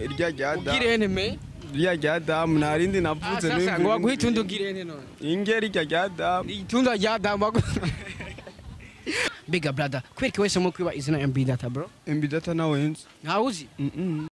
Irya rya damu. Ugirene me? Irya rya damu nta rindi navuze. Sasa ngo baguhe itunda ugirene none. Inge rirya rya damu. Itunda rya damu bagu. Big brother, kubera wese mu kwiba izina MB Data bro. MB Data nawe nzi. Ntawuzi? Mm.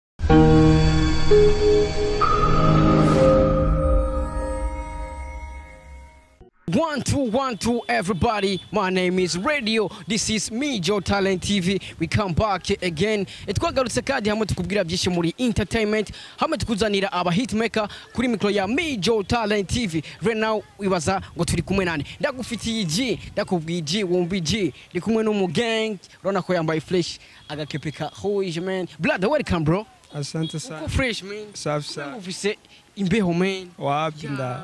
One, two, one, two, everybody. My name is Radio. This is me, Joe Talent TV. We come back again. Twagarutse kandi hamwe tukubwira byinshi muri entertainment, hamwe tukuzanira aba hitmaker kuri mikro ya me, Joe Talent TV. Right now wibaza ngo turi kumwe nani? Ndagufitiye G, ndakubwiye G, wumva G. Ndi kumwe n'umu gang. Urabona ko yambaye fresh, agakepeka rouge man. Brother, welcome bro. Asante sana. Uko fresh man. Safi sana. Ufise imbeho man. Wapi nda.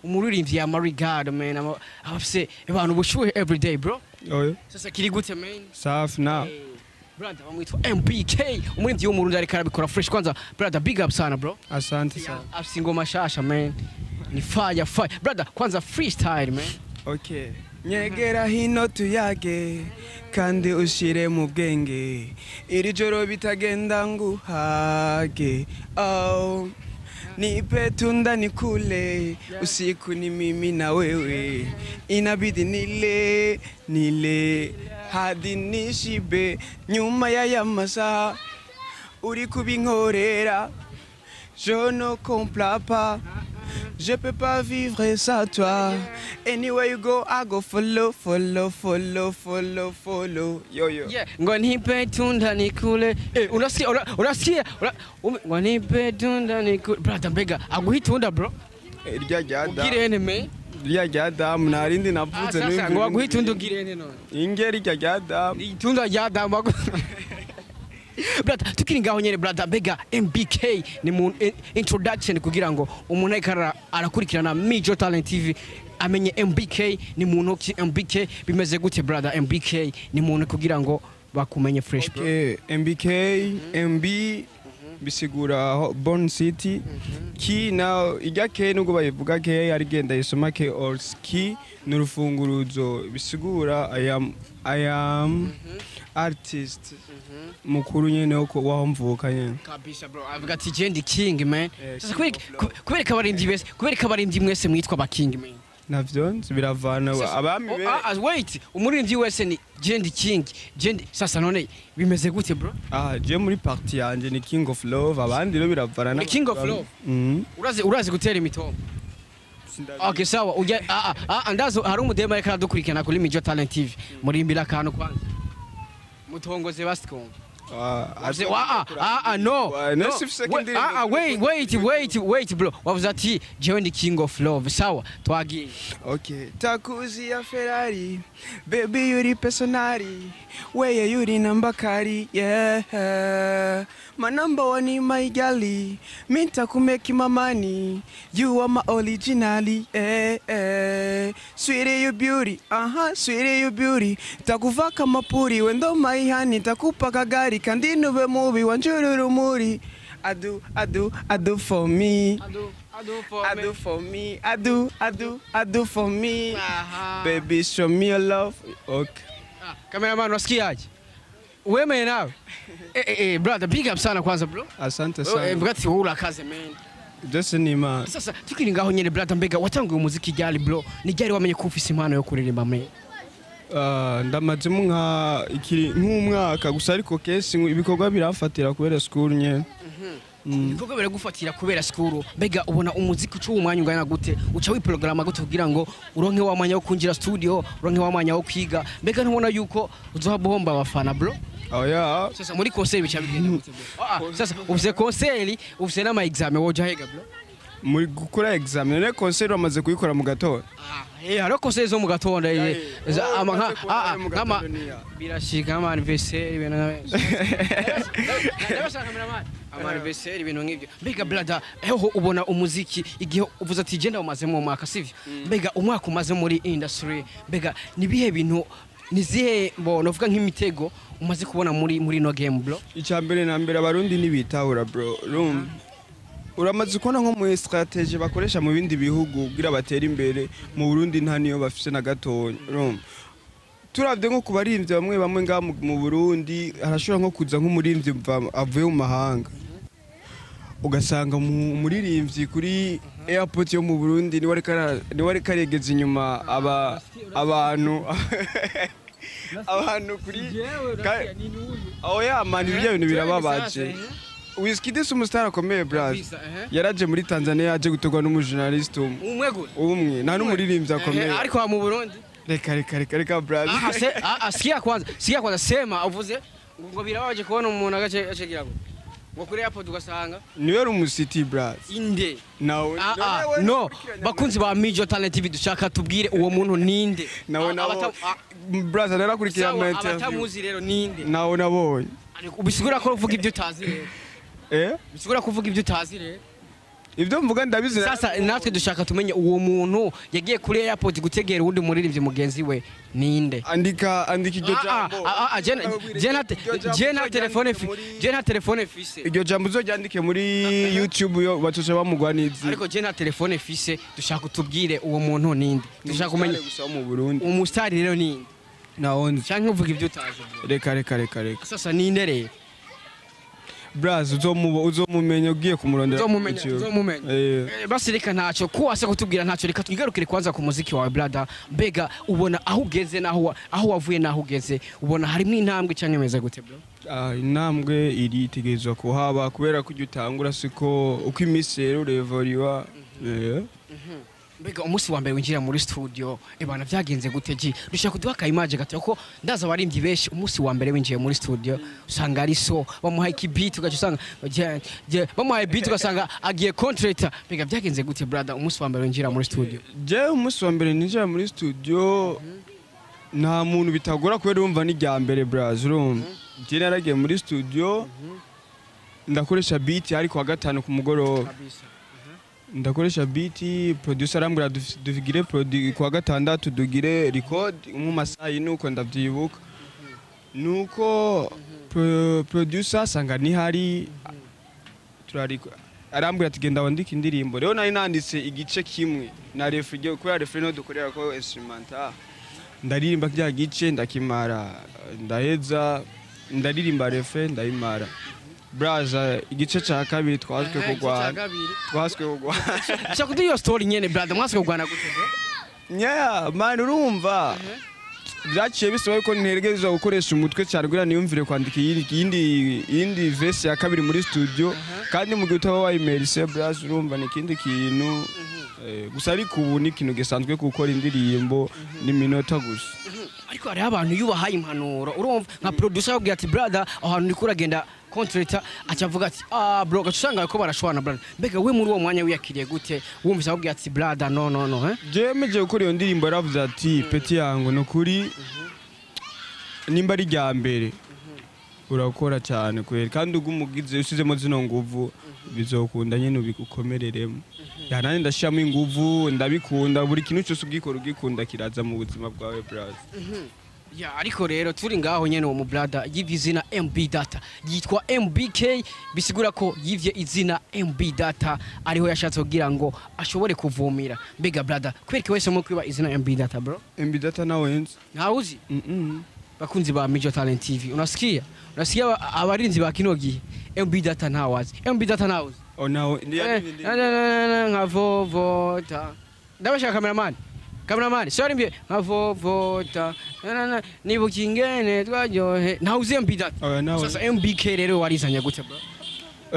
Umuririmbyi ya Marigado man, afise abantu ubushuhe everyday bro. Oyo. Sasa kiri gute man? Safi na. Brother bamwitwa MBK, umuririmbyi w'umurundi ariko arabikora fresh. Kwanza brother, big up sana bro. Asante sana. Afise ingoma shasha man. Ni fire fire. Brother, kwanza freestyle man. Okay. Nyegera hino tuyage kandi ushire mu bwenge, iri joro bitagenda nguhage. Oh, nipe tunda nikule, usiku ni mimi na wewe, inabidi nile nile hadi nishibe. Nyuma ya masaha uri kubinkorera, je ne comprends pas. Je peux pas vivre sans toi. Anywhere you go, I go follow, follow, follow, follow, follow. Yo yo. Yeah, ngo nipe tunda nikule. Eh, unasikia unasikia ngo nipe tunda nikule. Brother, mbega aguhe itunda bro. Irya rya damu. Ugirene me? Irya rya damu nta rindi navuze. Sasa ngo baguhe itunda ugirene none. Inge rirya rya damu. Itunda rya damu bagu. Brother, tukiri ngaho nyene brother, mbega MBK ni mu introduction kugira ngo umuntu ariko arakurikirana Mijo Talent TV amenye MBK ni muntu ki, MBK bimeze gute brother, MBK ni muntu kugira ngo bakumenye fresh bro. Okay, MBK, MB bisigura Born City. Ki na ijya K nubwo bayivuga K ari genda yisoma K or ki n'urufunguruzo bisigura I am artist mukuru nyene uko waho mvuka nyene. Kabisa bro, avuga ati je ndi king man. Sasa kubereka abarimvyi bese, kubereka abarimvyi mwese mwitwa ba king man. Navyo biravana abami be. Wait, umuririmbyi wese ni je ndi king, je ndi. Sasa none bimeze gute bro? Ah, je muri party yanje ni king of love, abandi rero biravana na king of love. Urazi gutera imitombo. Okay, sawa ujya andazo hari umudema ariko aradukurikirana kuri Mijo Talent TV. Murimbira akantu kwanza. Mutongoze basikumva. No. Wait bro. Wavuze ati jewe ndi king of love. Sawa, twagiye. Okay. Takuzi ya Ferrari, baby yuri personali, weye yuri namba kari, yeah. My number one in my galley, minta kumeki my money, you are my originally, eh eh. Sweetie you beauty, aha, sweetie you beauty. Takuvaka mapuri, wendo my honey, takupa kagari, kandi nube mubi, wanjuru rumuri. I do, I do, I do for me. I do, I do for I me. do for me. I do, I do, I do for me. Aha. Baby, show me your love. Okay. Cameraman, wasikiaje? Wewe nawe. Brother, big up sana kwanza bro. Asante sana. Mvuga ati wowe urakaze man. Byose ni Imana. Sasa tukiri ngaho nyene brother, mbega watanguye umuziki ryari bro? Ni ryari wamenye ko ufise impano yo kuririmba man? Ndamazemo nka ikiri nk'umwaka gusa, ariko kesi ibikorwa birafatira kubera school nyene. Ibikorwa biragufatira kubera school. Mbega ubona umuziki uca umwanya ungana gute? Uca wiprograma gute kugira ngo uronke wa mwanya wo kwinjira studio, uronke wa mwanya wo kwiga? Mbega ntubona yuko uzoha guhomba abafana bro? Oya. Sasa muri concert bica bigenda gute bro? Sasa ufise concert, ufise n'ama examen woja hega bro? Muri gukora examen ne concert bamaze kuyikora mu gatondo. Hariho concert zo mu gatondo ama birashika ama anniversaire ibintu ama anniversaire ibintu nk'ibyo. Mbega brother, eho ubona umuziki igihe uvuze ati je ndawumaze mu mwaka sivyo? Mbega umwaka umaze muri industry, mbega nibihe bintu nizihe mbono uvuga nk'imitego umaze kubona muri no game bro? Icambere na mbere abarundi nibitahura bro. Uramaze kubona nko mu strategy bakoresha mu bindi bihugu kugira batere imbere, mu Burundi nta niyo bafise na gatonya. Turavye nko kubarimvye bamwe bamwe nga mu Burundi arashobora nko kuza nk'umurimvyi avuye mu mahanga. Ugasanga umuririmbyi kuri airport yo mu Burundi niwe ariko aregeza inyuma aba abantu kuri oya man, ibyo bintu birababaje. Wizkid si umustar akomeye, braz? Yaraje muri Tanzania, yaje gutorwa n'umujournaliste umwe. Umwe gusa? Umwe, nta n'umuririmbyi akomeye. Ariko wa mu Burundi? Reka, reka, reka, reka, braz. Ah, sikia kwanza, sikia kwanza, sema uvuze ngo birababaje kubona umuntu agace acegira ngo kuri airport ugasanga Niwe ari umusiti, braz. Inde? Nawe. Ah, ah, no, bakunzi ba Mijo Talent TV, dushaka tubwire uwo muntu ninde. Nawe nawe, braz, narakurikira Sawa, ama interview. Abatamuzi rero ninde? Nawe nabonye. Ariko bisigura ko uvuga ibyo utazi rero? Eh. Bisigura ko uvuga ibyo utazi rero? Ibyo mvuga ndabizi. Sasa natwe dushaka tumenye uwo muntu yagiye kuri airport gutegera uwundi muririmbyi mugenzi we ninde. Andika, andika iryo Ah, ah, jambo. ah, ah, je nta telefone je nta telefone fise. Iryo jambo uzoryandike muri YouTube, yo bacoca bamugwa n'izi. Ariko je nta telefone fise, dushaka utubwire uwo muntu ninde, dushaka kumenya. Gusa wo mu Burundi. Umusitari rero ninde? Nawe nzi. Canke uvuga ibyo utazi? Reka, reka, reka, reka. Sasa ninde rero? Braz, uzomumenya ugiye kumurondera kuri Uzomumenya, YouTube. uzomumenya. Eh. Basi reka, ntacyo ko wase kutubwira ntacyo, reka twigarukire kwanza ku muziki wawe, brother. Mbega ubona aho ugeze naho aho wavuye naho ugeze, ubona harimo intambwe cyangwa imeze gute, bro? Ah, intambwe iri itegerezwa kuhaba, kubera ko ujya utangura siko uko iminsi rero urevoriwa. Eh. Mbega umunsi wa mbere winjira muri studio, ebana, vyagenze gute? Ji dushaka kuduha ka image gato, ko ndaza abaririmbyi benshi umunsi wa mbere winjiye muri studio usanga ari so bamuhaye iki beat, ugaca usanga bamuhaye beat ugasanga agiye contractor. Mbega vyagenze gute, brother, umunsi wa mbere winjira muri studio? Jewe umunsi wa mbere ninjira muri studio, nta muntu bitagora, kubera urumva ni irya mbere, braz. Urumva jewe naragiye muri studio, ndakoresha beat, ari kuwa gatanu ku mugoroba. Ndakoresha beat, producer arambwira dugire kuwa gatandatu dugire record mu masaha yine, uko ndavyibuka. Nuko producer asanga nihari turariko, arambwira ati: "Genda wandike indirimbo." Rero nari nanditse igice kimwe na refrain, kubera refrain no dukorera ko instrumental. Ndaririmba kya gice, ndakimara, ndaheza, ndaririmba refrain, ndayimara. Braza, igice ca kabiri twaswe kugwana, twaswe kugwana. Dushaka kuduha iyo story nyene, brother, mwaswe kugwana gute, bro? Yeah man, urumva byaciye bisaba ko ntegerezwa gukoresha umutwe cyane kugira niyumvire kwandika iyindi verse ya kabiri muri studio, kandi mu gihe utaba wayimerise, braz, urumva ni ikindi kintu. Gusa ariko ubu ni ikintu gisanzwe gukora indirimbo n'iminota gusa. Ariko hariho abantu iyo ubahaye impanuro, urumva nka producer akubwira ati: "Brother, aho hantu uriko uragenda contractor," aca avuga ati: "Ah bro," gaca usanga ko barashwana, brother. Mbega we muri uwo mwanya wiyakiriye gute wumvise akubwira ati: "Brother, no, no, no," eh? Jewe meje gukora iyo ndirimbo, yaravuze ati: "Petit yangu, ni ukuri nimba ari irya mbere urakora cyane kweri, kandi ubwo umugize usizemo zino nguvu bizokunda nyine ubikomereremo." Ya, nanjye ndashiramo inguvu, ndabikunda. Buri kintu cyose ugikora ugikunda kiraza mu buzima bwawe, braz. Ya, ariko rero turi ngaho nyene, uwo mu brother yivye izina MB Data, yitwa MBK, bisigura ko yivye izina MB Data, ariho yashatse kugira ngo ashobore kuvumira. Mbega brother, kwereka wese mu kwiba izina MB Data, bro? MB Data nawe nzi. Ntawuzi? Mm. Bakunzi ba Mijo Talent TV, unasikia, unasikia abarinzi ba kino gihe, MB Data ntawazi, MB Data ntawuzi. Oh, nawe. Eh, na, na, na, na, nkavovota ndabashaka cameraman, cameraman, sorry, mbye nkavovota na, na, na, nibuka ingene twaryohe, ntawuzi MB Data. Oya, nawe. Sasa MBK rero warizanye gute, bro?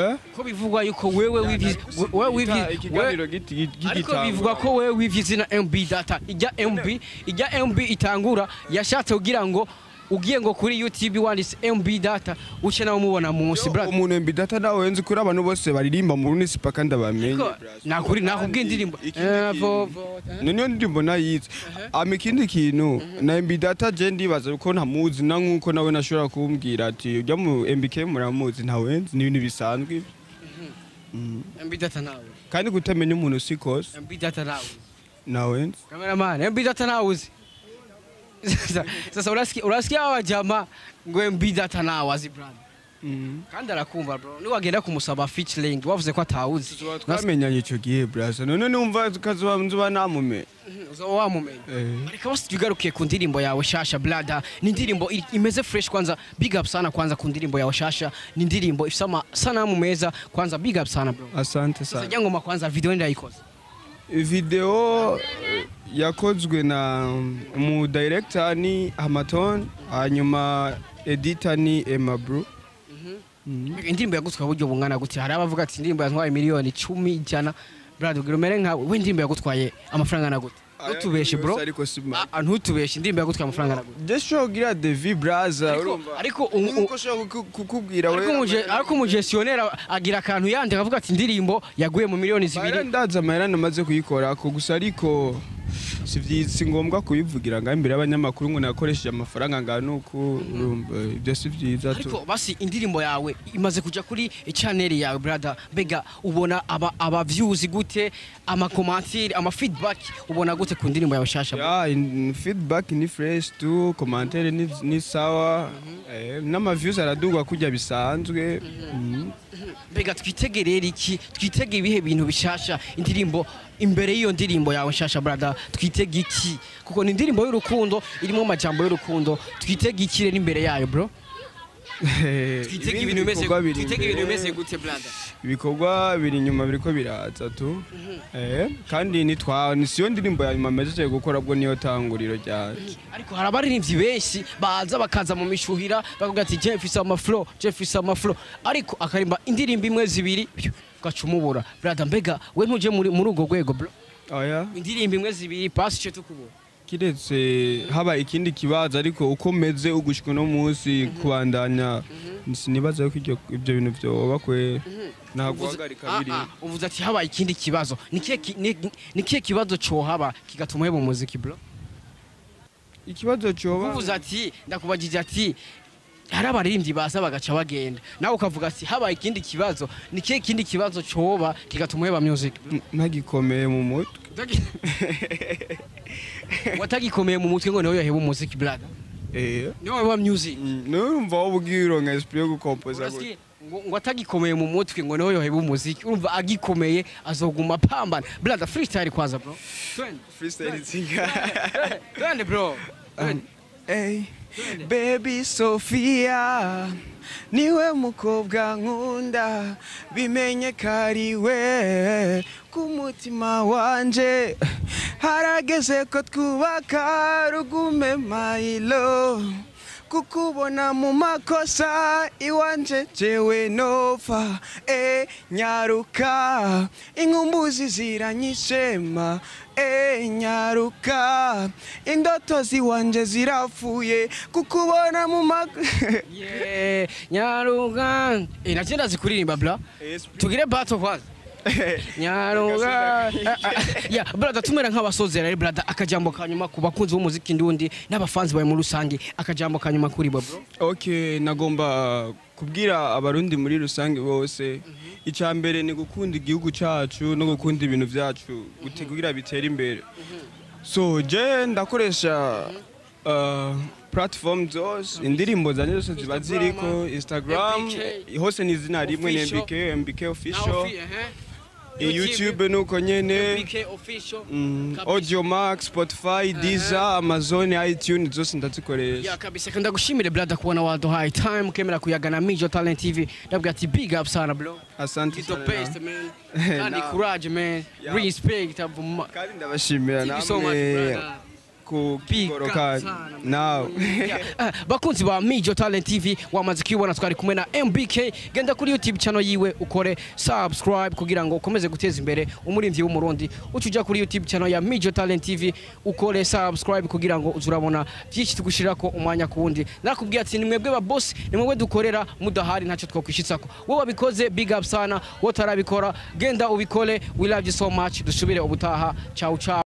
Eh. Ko bivugwa yuko wewe wivye, wewe wivye Ikiganiro giti. Ariko bivugwa ko wewe wivye izina MB Data, ijya MB, ijya MB itangura, yashatse kugira ngo ugiye ngo kuri YouTube wanditse MB Data uce nawe umubona munsi, brother. Umuntu MB Data nawe nzi, kuri abantu bose baririmba mu Burundi sipaka ndabamenye. Ariko nakuri nakubwiye indirimbo. Ikindi Eh, kintu- vovota. Niyo ndirimbo nayize. Ama ikindi kintu na MB Data, je ndibaza ko ntamuzi, na nkuko nawe nashobora kumbwira ati ujya mu MBK muramuzi, ntawe nzi, ni ibintu bisanzwe. MB Data nawe. Kandi kutamenya umuntu si kosa. MB Data nawe. Nawe nzi. Cameraman, MB Data nawe uzi. Sasa unasikia, unasikia hawa jamaa ngo MB Data nawe azi, brother. Kandi arakumva, bro. Niwagenda kumusaba featuring, wavuze ko atawuzi. Tuzoba twamenyanye ico gihe, brasa. None numva kazoba nzoba namumenye. Uzoba wamumenye. Ariko basi tugarukiye ku ndirimbo yawe shasha, brother. Ni indirimbo imeze fresh. Kwanza big up sana kwanza ku ndirimbo yawe shasha. Ni indirimbo ifise amasanamu meza. Kwanza big up sana, bro. Asante sana. Sasa ngoma kwanza, video ndayikoze? Video yakozwe na umu director ni Hamaton, hanyuma editor ni Emma Bru. Indirimbo yagutwaye uburyo bungana gute? Hari abavuga ati indirimbo yatwaye miliyoni 10, 100. Brother, ugira umere nkawe we. Indirimbo yagutwaye amafaranga angana gute? Ntutubeshe, bro. Ariko si Ah, ah, ntutubeshe. Indirimbo yagutwaye amafaranga angana gute? Je shogira devis, braza, urumva. Ariko nkuko ushobora kukubwira ariko we. ariko umugestionnaire agira akantu yandi akavuga ati indirimbo yaguye mu miliyoni 2. Mahera, ndazi amahera namaze kuyikora ko gusa, ariko si vyiza, si ngombwa kubivugira ngaho imbere y'abanyamakuru ngo nakoresheje amafaranga angana uku. Urumva ibyo si vyiza tu. Ariko basi indirimbo yawe imaze kuja kuri channel yawe, brother. Mbega ubona aba views gute, ama commentaire, ama feedback ubona gute ku ndirimbo yawe shasha, bro? Ya, feedback ni fresh tu, commentaire ni sawa, n'ama views araduga kurya bisanzwe. Mbega twitegerere iki? Twitege ibihe bintu bishasha? Indirimbo, imbere y'iyo ndirimbo yawe nshasha, brother, twitege iki? Kuko ni indirimbo y'urukundo, irimo amajambo y'urukundo. Twitege iki rero imbere yayo, bro? Twitege Ibindi ibintu bimeze bikorwa biri twitege ibintu imbere. bimeze gute, brother? Ibikorwa biri inyuma, biriko biraza tu. Kandi nitwa ni siyo ndirimbo ya nyuma mejeje gukora, bwo niyo tanguriro ryanje. Ariko hari abaririmbyi benshi baza bakaza mu mishuhira bakavuga ati je mfise ama flow, je mfise ama flow, ariko akarimba indirimbo imwe, zibiri, pyu, ugaca umubura. Brother, mbega we ntuje muri urwo rwego, bro? Oya. Indirimbo imwe, zibiri, pasi ico tukubura. Kiretse haba ikindi kibazo, ariko uko meze ugushika uno munsi kubandanya, sinibaza yuko ibyo bintu vyoba kwe nta guhagarika biri. Ah, ah, uvuze ati habaye ikindi kibazo. Ni kihe kibazo cohaba kigatuma uheba umuziki, bro? Ikibazo coba Uvuze ati, ndakubajije ati hari abaririmbyi baza bagaca bagenda, nawe ukavuga ati habaye ikindi kibazo. Ni kihe kindi kibazo coba kigatuma uheba music, bro? Ntagikomeye mu mutwe. Watagikomeye mu mutwe ngo niwe yoheba umuziki, brother? Eh. Niwe waheba music? Nurumva wowe ubwiye uronka esprit yo gukompoza gute? Urasikia? Ngo atagikomeye mu mutwe ngo niwe yoheba umuziki. Urumva agikomeye azoguma pambana. Brother, freestyle kwanza, bro. Twende. Freestyle zinga. Twende, bro. Twende. Hey, baby Sophia, niwe mukobwa nkunda, bimenye kariwe ku mutima wanje. Harageze ko twubaka rugume, my love, kukubona mu makosa iwanje jewe nova. Nyaruka, inkumbuzi ziranyishema. Nyaruka, indoto ziwanje zirapfuye kukubona mu mak Yeah, nyaruka. Naje ndazi kuririmba, bro. Tugire battle kwanza. Nyaruka. Yeah, brother, tumera nk'abasozera rero, brother, akajambo kanyuma ku bakunzi b'umuziki ndundi n'abafanzi bawe muri rusange, akajambo kanyuma kuri bo, bro. Okay, nagomba kubwira abarundi muri rusange bose, icya mbere ni gukunda igihugu cyacu no gukunda ibintu byacu kugira bitere imbere. So je ndakoresha platform zose, indirimbo zanjye zose ziba ziriko Instagram. MBK. Hose ni izina rimwe ni Official. MBK, MBK official. YouTube. YouTube nuko nyene. MBK official. Kabisa. Audiomack, Spotify, Deezer, Amazon, iTunes, zose ndazikoresha. Ya, kabisa. Kandi ndagushimire, brother, kubona waduhaye time ukemera kuyagana Mijo Talent TV. Ndabwira ati big up sana, bro. Asante You the sana. best, man. Kandi Nawe. courage, man. Yeah. Respect avuma. Kandi ndabashimira Thank you so much, namwe brother. ku Big kigoro up kanyu sana, man. nawe. Yeah. Bakunzi ba Mijo Talent TV, wamaze kwibona twari kumwe na MBK. Genda kuri YouTube channel yiwe ukore subscribe kugira ngo ukomeze guteza imbere umurimbyi w'umurundi. Uca uja kuri YouTube channel ya Mijo Talent TV ukore subscribe kugira ngo uzurabona byinshi tugushirako umwanya ku wundi. Nakubwiye ati ni mwebwe ba boss, ni mwebwe dukorera, mudahari ntacyo twokwishitsako. Wowe wabikoze, big up sana. Wowe utarabikora, genda ubikore. We love you so much. Dusubire ubutaha. Ciao ciao.